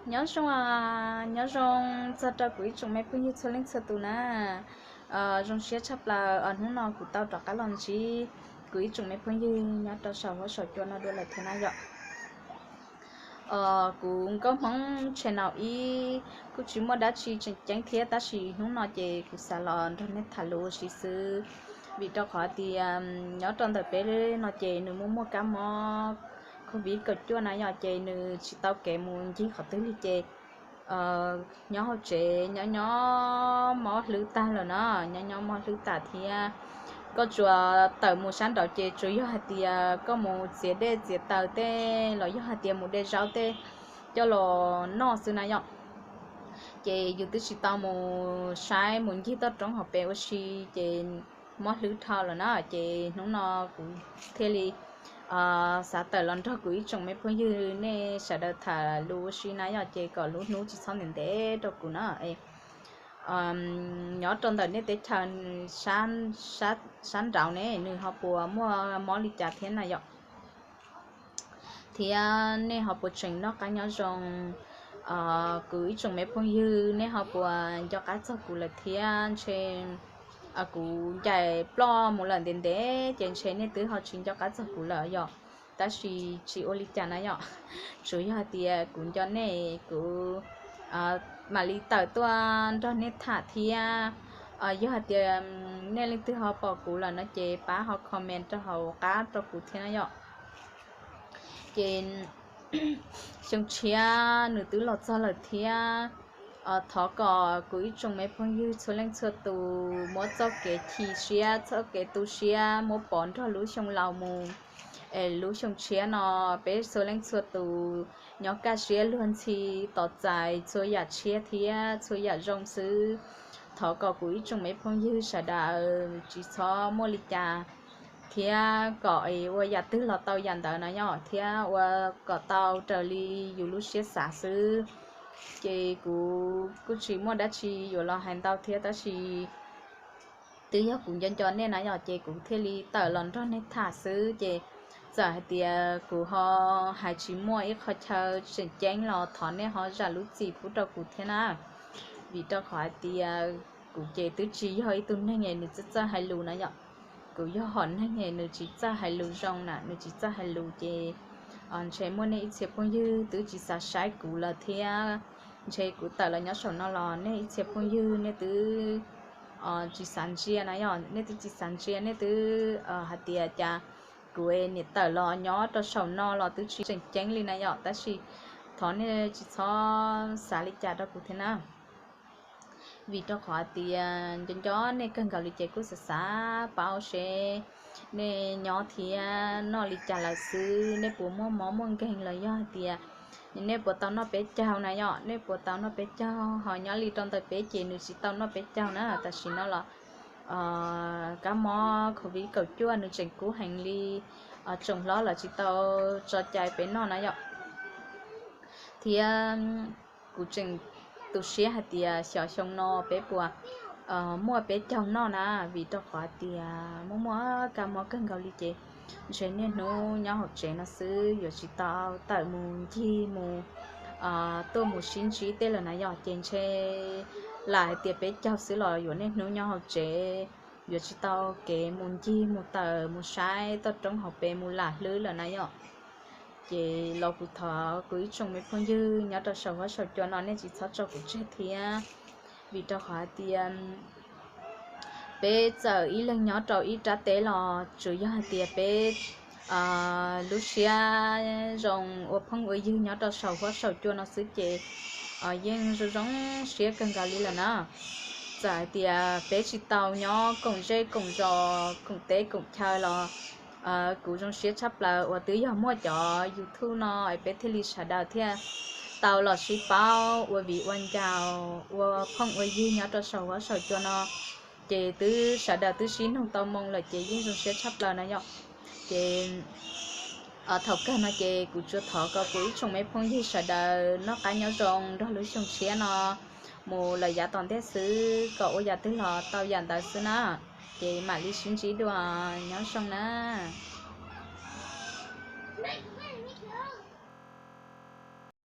Nyob zoo, nyob zoo txog rau kuv ib tsoom me phooj ywg txhua leej txhua tus na. Zoo siab tshaj plaws hnub no kuv tau rov qab los ntsib kuv ib tsoom me phooj ywg nyob rau saum huab saum cua no dua lawm thiab na yom. Kuv Nkauj Hmoob channel ib kuj tsis muaj dab tsi tseem ceeb thiab, tab sis hnub no ces kuv xav los nrog nej tham lus ua si xwb, vim rau qhov tias nyob rau ntawm peb no ces nws muaj muaj kab mob covid kaum cuaj na yom, ces nws tsis tau kev mus ncig qhov twg li ces nyob hauv tsev nyob nyob mob hlwb tag lawm na, nyob nyob mob hlwb tas thiab. Koj tsuas tawm mus sab nraud ces tsuas yog hais tias koj mus txiav dej txiav taws tej los yog hais tias mus de zaub tej coj los noj xwb na yom. Ces yus twb tsis tau mus saib mus ncig toj roob hauv pes ua si, ces mob hlwb dhau lawm na, ces hnub no kuv thiaj li xav tawm los nrog kuv ib tsoom me phooj ywg nej sawv daws tham lus ua si na yom, ces kom lub hnub tsis txhob ntev ntev rau kuv na. Nyob rau ntawm nej teb chaws sab nraud ne nws ho puas muaj mob li cas thiab na yom? Thiab nej ho puas tseem noj qab nyob zoo? Kuv ib tsoom me phooj ywg nej ho puas nco qab txog kuv lawm thiab? Ntshe kuv ncaim ploj mus lawm ntev ntev ces ntshe nej twb ho tsis nco qab txog kuv lawm yom. Tab sis tsis ua li cas na yom, tsuas yog hais tias kuv nco nej kuv mam li tawm tuaj nrog nej tham thiab. Yog hais tias nej leej twg ho pom kuv lawm no ces pab ho comment rau hauv qab rau kuv thiab na yom. Ces xyoo tshiab nws twb los txog lawm thiab. Thov kom kuv ib tsoom me phooj ywg txhua leej txhua tus muab txoj kev chim siab txoj kev tu siab muab pov nrog lub xyoo laus mus, es lub xyoo tshiab no peb txhua leej txhua tus nyob kaj siab luag ntxhi, tos txais txhua yam tshiab thiab txhua yam zoo xwb. Thov kom kuv ib tsoom me phooj ywg sawv daws tsis txhob muaj li cas thiab kom ua yam twg los tau yam ntawd na yom, thiab ua kom tau raws li yus lub siab xav xwb. Ces kuv kuj tsis muaj dab tsi yuav los hais ntau thiab, tab sis twb yog kuv nco nco nej na yom, ces kuv thiaj li tawm los nrog nej tham xwb. Ces txawm hais tias kuv ho hais tsis muaj ib qho chaw tseem ceeb los thov nej ho zam lub txim pub rau kuv thiab na. Vim rau qhov hais tias kuv ces twb tsis yog ib tug neeg es nws txawj txawj hais lus na yom. Kuv yog hom neeg es nws tsis txawj hais lus zoo na, nws tsis txawj hais lus ces ntshe muaj nej ib txhia phooj ywg twb tsis xav saib kuv lawm thiab. Ntshe kuv tawm los nyob saum no los nej ib txhia phooj ywg nej twb tsis xav ntsia na yom, nej twb tsis xav ntsia, nej twb hais tias cas kuv niam tawm los nyob rau saum no los twb tsis tseem ceeb li na yom, tab sis thov nej tsis txhob xav li cas rau kuv thiab na. Vim rau qhov hais tias nco nco nej kawg nkaus li ces kuj xav xav paub seb nej nyob thiab noj li cas lawm xwb, nej puas muaj mob muaj nkeeg los yog hais tias nej puas tau noj peb caug na yom, nej puas tau noj peb caug, ho nyob li rau ntawm peb ces nws tsis tau noj peb caug na, tam sim no los kab mob covid kaum cuaj nws tseem kub heev li, tsoom hlob los tsis tau tso cai peb noj na yom. Thiab kuv tseem tu siab hais tias xyov xyoo no peb puas muaj peb caug noj na, vim rau qhov hais tias muaj muaj kab mob kawg nkaus li ces ntshe niaj hnub nyob hauv tsev no xwb, yuav tsis tau tawm mus ncig mus tuaj mus sib ntsib tej lawm na yom, ces ntshe lam hais tias peb caug xwb los yuav niaj hnub nyob hauv tsev, yuav tsis tau kev mus ncig mus tawm mus saib toj roob hauv pes mus lam hlwb lawm na yom. Ces los kuv thov kuv ib tsoom me phooj ywg nyob rau saum huab saum cua no nej tsis txhob tso kuv tseg thiab, vim rau qhov hais tias peb txawm ib leeg nyob rau ib rab teb los tsuas yog hais tias peb lub siab zoo ua phooj ua ywg nyob rau saum huab saum cua no xwb ces yeej zoo zoo siab kawg nkaus li lawm na. Txawm hais tias peb tsis tau nyob koom zej koom zos koom teb koom chaw los kuv zoo siab tshaj plaws uas twb yog muaj cov YouTube no es peb thiaj li sawv daws thiaj tau los sib paub ua viv ua ncaus ua phooj ua ywg nyob rau saum huab saum cua no. Ces twb sawv daws twb sib nug tau moo lawm ces yeej zoo siab tshaj plaws na yom. Ces thaum kawg no ces kuv tsuas thov kom kuv ib tsoom me phooj ywg sawv daws noj qab nyob zoo nrog lub xyoo tshiab no mus lawm yav tom ntej xwb, kom ua yam twg los tau yam ntawd xwb na. Ces mam li sib ntsib dua, nyob zoo na.